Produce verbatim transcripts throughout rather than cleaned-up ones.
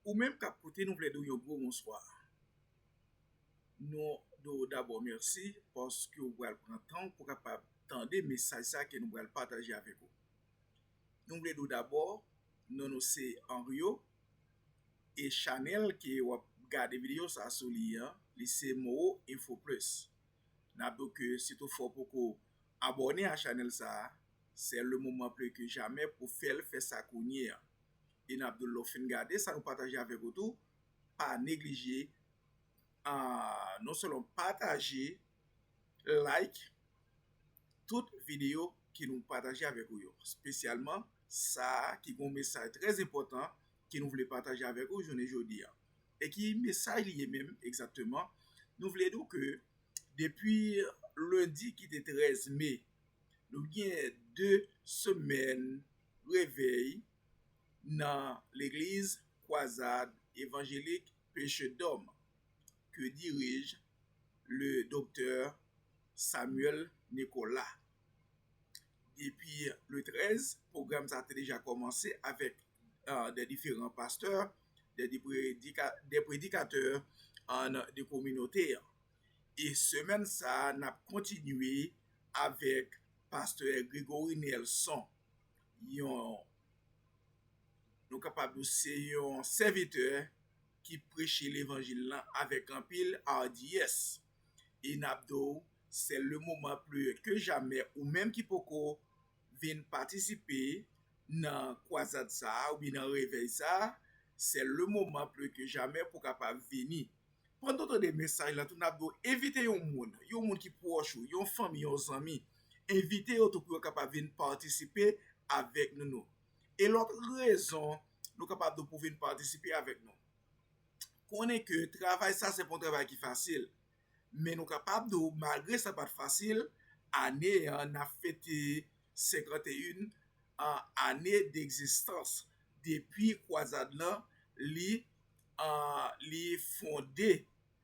Ou menm k ap koute, nou vle di w yon gwo bonswa. Nou di w dabò mèsi paske w pral pran tan w pou w kapab tande mesaj sa ke nou pral pataje avèk ou. Nou vle di w dabò, non nou se Henrio, e chanèl ke w ap gade videyo sa sou li an, li se Moro Info Plus. N ap di w ke si toutfwa w poko abòne a chanèl sa a, c'est le moment plus que jamais pou fè l, fè sa kounye a. E n ap di w lè w fin gade sa nou pataje avèk ou tou, pa neglije, ah, non sèlman pataje, like tout videyo ke nou pataje avèk ou yo, espesyalman sa a ki gen yon mesaj trè enpòtan ke nou vle pataje avèk ou jounen jodi a. E ki mesaj li ye menm egzakteman? Nou vle di w ke depi lendi ki te trèz me, nou gen de semèn revèy nan legliz Kwazad Evanjelik Péché d'Homme ke dirije le doktè Samuel Nicolas. Depi le trèz, pwogram sa te deja kòmanse avèk, euh, de diferan pastè, de, de predika-, de predikatè, euh, de kominote an. E semèn sa a, n ap kontinye avèk pastè Gregory Nelson, yon, nou kapab di w se yon sèvitè ki preche levanjil lan avèk anpil ardiyès. E n ap di w, c'est le moment plus que jamais, ou menm ki poko vin patisipe nan kwazad sa a oubyen nan revèy sa a, c'est le moment plus que jamais pou w kapab vini. Pandan w tande mesaj la, tou n ap di w envite yon moun, yon moun ki pwòch ou, yon fanmi, yon zanmi. Envite yo tou pou yo kapab vin patisipe avèk nou, nou. E lòt rezon nou kapab di w pou vin patisipe avèk nou. Konnen ke travay sa se pa yon travay ki fasil. Men nou kapab di w, malgre sa pa t fasil, ane an n ap fete senkanteyen an ane degzistans depi kwazad lan li, ah, li fonde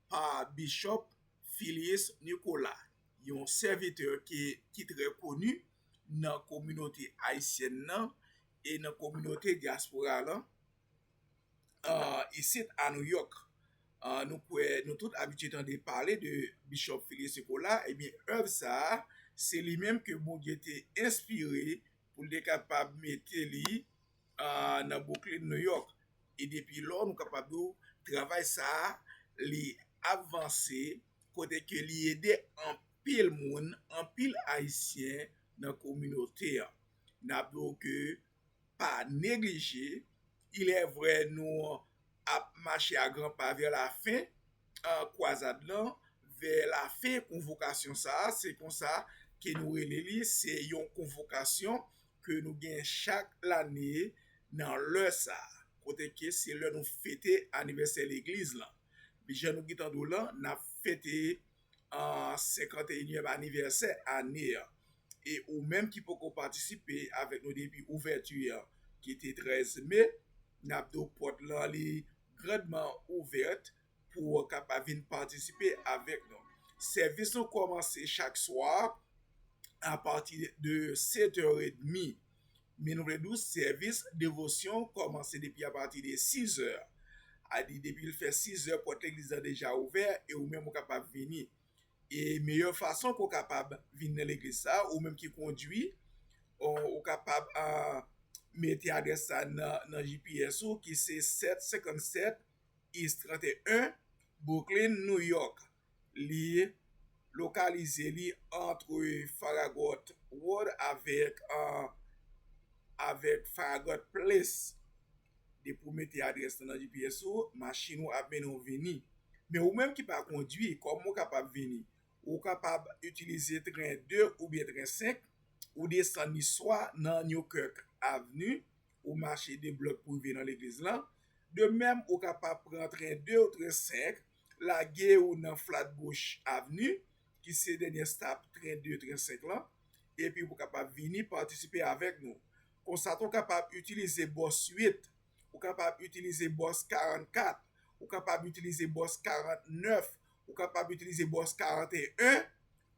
pa Bishop Filius Nicolas, yon sèvitè ki, ki trè koni nan kominote ayisyèn nan e nan kominote dyaspora lan, ah, isit a New York. Ah, nou kwè, nou tout abitye tande pale de Bishop Filius Nicolas, ebyen, èv sa a, se li menm ke Bondye te enspire pou l te kapab mete li, ah, nan Brooklyn, New York. E depi lò, nou kapab di w, travay sa a, li ap vanse, kote ke li ede anpil moun, anpil Ayisyen nan kominote an. N ap di w ke pa neglije, il est vrai, nou ap mache a gran pa vè lafen, ah, kwazad lan, vè lafen konvokasyon sa a, se konsa ke nou rele li, se yon konvokasyon ke nou gen chak lane nan lè sa a, kote ke se lè nou fete anivèsè legliz lan. Jan nou gentan di w lan, n ap fete, ah, senkanteyenyèm anivèsè ane an. E ou menm ki poko patisipe avèk nou depi ouvèti an, ki te trèz me, n ap di w pòt lan li grandman ouvèt pou w kapab vin patisipe avèk nou. Sèvis nou kòmanse chak swa apati de sèt è edmi. Men nou vle di w, sèvis devosyon kòmanse depi apati de sizè. A di, depi l fè sizè, pòt legliz lan deja ouvè e ou menm ou kapab vini. E meyè fason ke w kapab vin nan legliz sa a, ou menm ki kondwi, ou, ou kapab, ah, mete adrès sa a nan, nan G P S ou, ki se sèt senkannsèt East trannteyen, Brooklyn, New York. Li lokalize li antre Farragut Road avèk, ah, avèk Farragut Place. Depi w mete adrès lan nan G P S ou, machin ou ap mennen w vini. Men ou menm ki pa kondwi, kòman w kapab vini? Ou kapab itilize tren de oubyen tren senk, ou desann li swa nan Newkirk Avenue, ou mache de blòk pou rive nan legliz lan. De menm, ou kapab pran tren de ou tren senk, lage ou nan Flatbush Avenue, ki se dènye stop tren de, tren senk lan, epi ou kapab vini patisipe avèk nou. Konsa tou, ou kapab itilize bòs uit, ou kapab itilize bòs karannkat, ou kapab itilize bòs karannèf, ou kapab itilize bòs karanteyen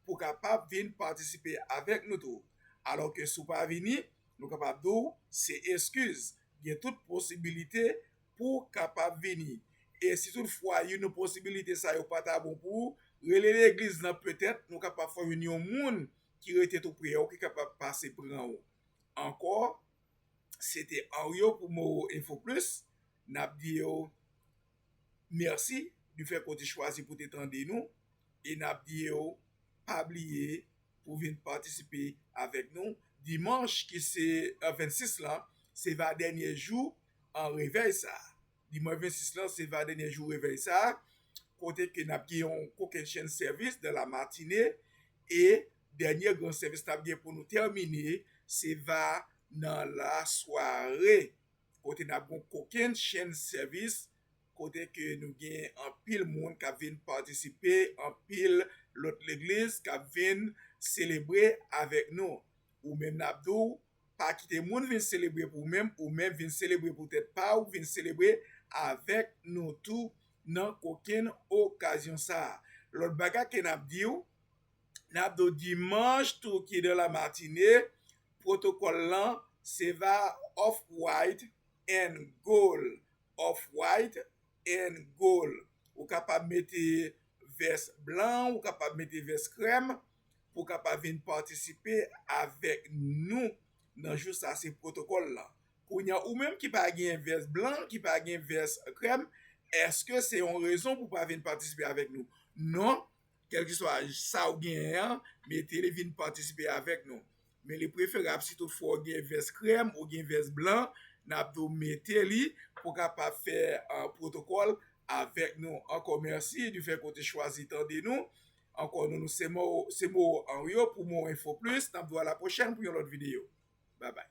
pou kapab vin patisipe avèk nou tou. Alòske si w pa vini, nou kapab di w se eskiz. Gen tout posibilite pou w kapab vini. E si toutfwa youn nan posibilite sa yo pa ta bon pou ou, rele legliz lan, petèt nou kapab fè w jwenn yon moun ki rete tou pre w ki kapab pase pran ou. Ankò, se te Aryo pou Moro Info Plus. N ap di yo mèsi di fè ke w te chwazi pou te tande nou. E n ap di yo pa bliye pou vin patisipe avèk nou. Dimanch ki se, euh, vennsis lan, se va dènye jou an revèy sa. Dimanch vennsis lan, se va dènye jou revèy sa, kote ke n ap gen yon kokennchenn sèvis dans la matinée. E dènye gran sèvis n ap gen pou nou tèmine, se va nan lasware, kote n ap gen kokennchenn sèvis, kote ke nou gen anpil moun k ap vin patisipe, anpil lòt legliz k ap vin selebre avèk nou. Ou menm, n ap di w, pa kite moun vin selebre pou ou menm, ou menm vin selebre pou tèt pa ou, vin selebre avèk nou tou nan kokenn okazyon sa a. Lòt bagay ke n ap di w, n ap di w dimanch tou ki dans la matinée, pwotokòl lan se va off white and gold, off white and gold. Ou kapab mete vès blan, ou kapab mete vès krèm, pou w kapab vin patisipe avèk nou nan jou sa, se pwotokòl lan. Kounye a, ou menm ki pa gen vès blan, ki pa gen vès krèm, èske se yon rezon pou w pa vin patisipe avèk nou? Non, kèlkeswa sa w genyen an, mete li vin patisipe avèk nou. Men li preferab si toutfwa w gen vès krèm, ou gen vès blan, n ap di w mete li pou w kapab fè, euh, pwotokòl avèk nou. Ankò mèsi di fè ke w te chwazi tande nou. Ankò, non nou se Mo, se Mo Anryo pou Mo Info Plus. N ap di w a la pwochèn pou yon lòt videyo. Babay.